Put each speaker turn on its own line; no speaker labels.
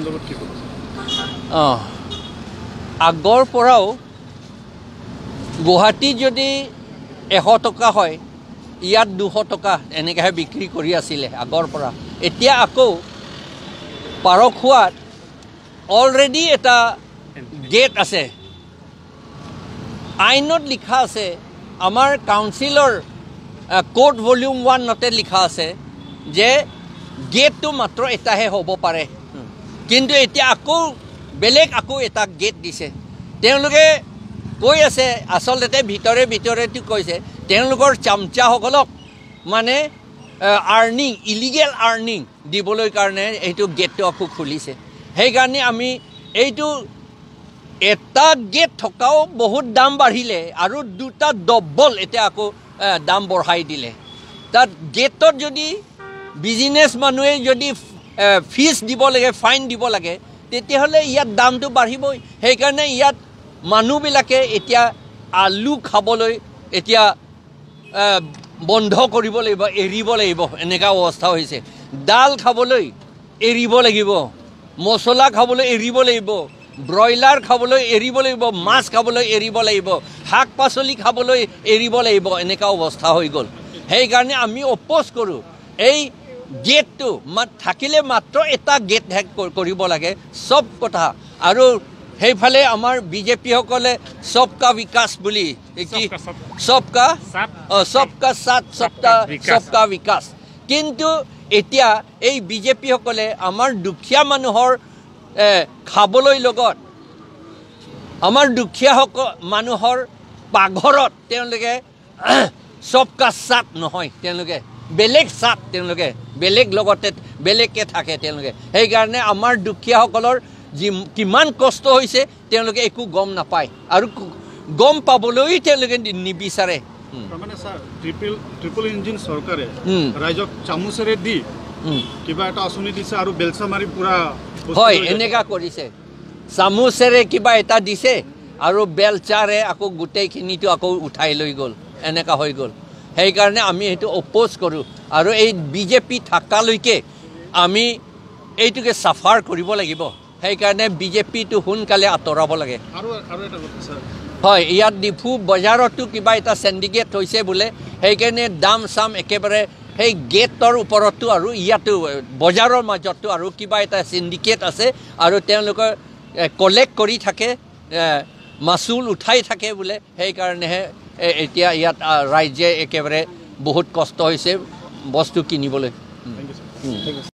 সন্দৰ্ভত কি ক'ব?
আগৰ পৰাও গুৱাহাটীত যদি 100 টকা হয়, ইয়াত 200 টকা এনেকৈহে বিক্ৰী কৰি আছিলে আগৰ পৰা। এতিয়া আকৌ পাৰখোৱাত অলৰেডি এটা গেট আছে, আইনত লিখা আছে, আমাৰ কাউন্সিলৰ কোৰ্ট ভলিউম 1তে লিখা আছে যে গেটটো মাত্ৰ এটাহে হ'ব পাৰে। কিন্তু এতিয়া আকৌ বেলেগ আকৌ এটা গেট দিছে। তেওঁলোকে কৈ আছে, আচলতে ভিতৰে ভিতৰেতো কৈছে তেওঁলোকৰ চামচাসকলক মানে আৰ্নিং, ইলিগেল আৰ্নিং দিবলৈ কাৰণে এইটো গেটটো আকৌ খুলিছে। সেইকাৰণে আমি এইটো এটা গেট থকাও বহুত দাম বাঢ়িলে আৰু দুটা ডবল এতিয়া আকৌ দাম বঢ়াই দিলে। তাত গেটত যদি বিজনেছ মানুহে যদি ফিজ দিব লাগে, ফাইন দিব লাগে, তেতিয়াহ'লে ইয়াত দামটো বাঢ়িবই। সেইকাৰণে ইয়াত মানুহবিলাকে এতিয়া আলু খাবলৈ এতিয়া বন্ধ কৰিব লাগিব, এৰিব লাগিব, এনেকুৱা অৱস্থা হৈছে। দাল খাবলৈ এৰিব লাগিব, মছলা খাবলৈ এৰিব লাগিব, ব্ৰইলাৰ খাবলৈ এৰিব লাগিব, মাছ খাবলৈ এৰিব লাগিব, শাক পাচলি খাবলৈ এৰিব লাগিব, এনেকুৱা অৱস্থা হৈ গ'ল। সেইকাৰণে আমি অপ'জ কৰোঁ এই গেটটো থাকিলে মাত্ৰ এটা গেট হেক কৰিব লাগে চব কথা। আৰু সেইফালে আমাৰ বিজেপিসকলে সবকা বিকাশ বুলি কি সবকা সবকা সাথ সবকা বিকাশ, কিন্তু এতিয়া এই বিজেপিসকলে আমাৰ দুখীয়া মানুহৰ খাবলৈ লগত আমাৰ দুখীয়া মানুহৰ পাকঘৰত তেওঁলোকে সবকা সাথ নহয়, তেওঁলোকে বেলেগ সাথ, তেওঁলোকে বেলেগ লগতে বেলেগকৈ থাকে তেওঁলোকে। সেইকাৰণে আমাৰ দুখীয়াসকলৰ যি কিমান কষ্ট হৈছে তেওঁলোকে একো গম নাপায় আৰু গম পাবলৈ তেওঁলোকে নিবিচাৰে।
তাৰমানে ছাৰ, ট্ৰিপল ইঞ্জিন চৰকাৰে ৰাইজক চামুচেৰে দি কিবা এটা আঁচনি দিছে আৰু বেলচা মাৰি পুৰা
হয় এনেকুৱা কৰিছে। চামুচেৰে কিবা এটা দিছে আৰু বেলচাৰে আকৌ গোটেইখিনিতো আকৌ উঠাই লৈ গ'ল, এনেকুৱা হৈ গ'ল। সেইকাৰণে আমি সেইটো অপ'জ কৰোঁ আৰু এই বিজেপি থকালৈকে আমি এইটোকে চাফাৰ কৰিব লাগিব। সেইকাৰণে বিজেপিটো সোনকালে আঁতৰাব লাগে। হয়, ইয়াত ডিফু বজাৰতো কিবা এটা চিণ্ডিকেট হৈছে বোলে, সেইকাৰণে দাম চাম একেবাৰে সেই গেটৰ ওপৰতো আৰু ইয়াতো বজাৰৰ মাজতো আৰু কিবা এটা চিণ্ডিকেট আছে আৰু তেওঁলোকে কলেক্ট কৰি থাকে, মাচুল উঠাই থাকে বোলে। সেইকাৰণেহে এতিয়া ইয়াত ৰাইজে একেবাৰে বহুত কষ্ট হৈছে বস্তু কিনিবলৈ।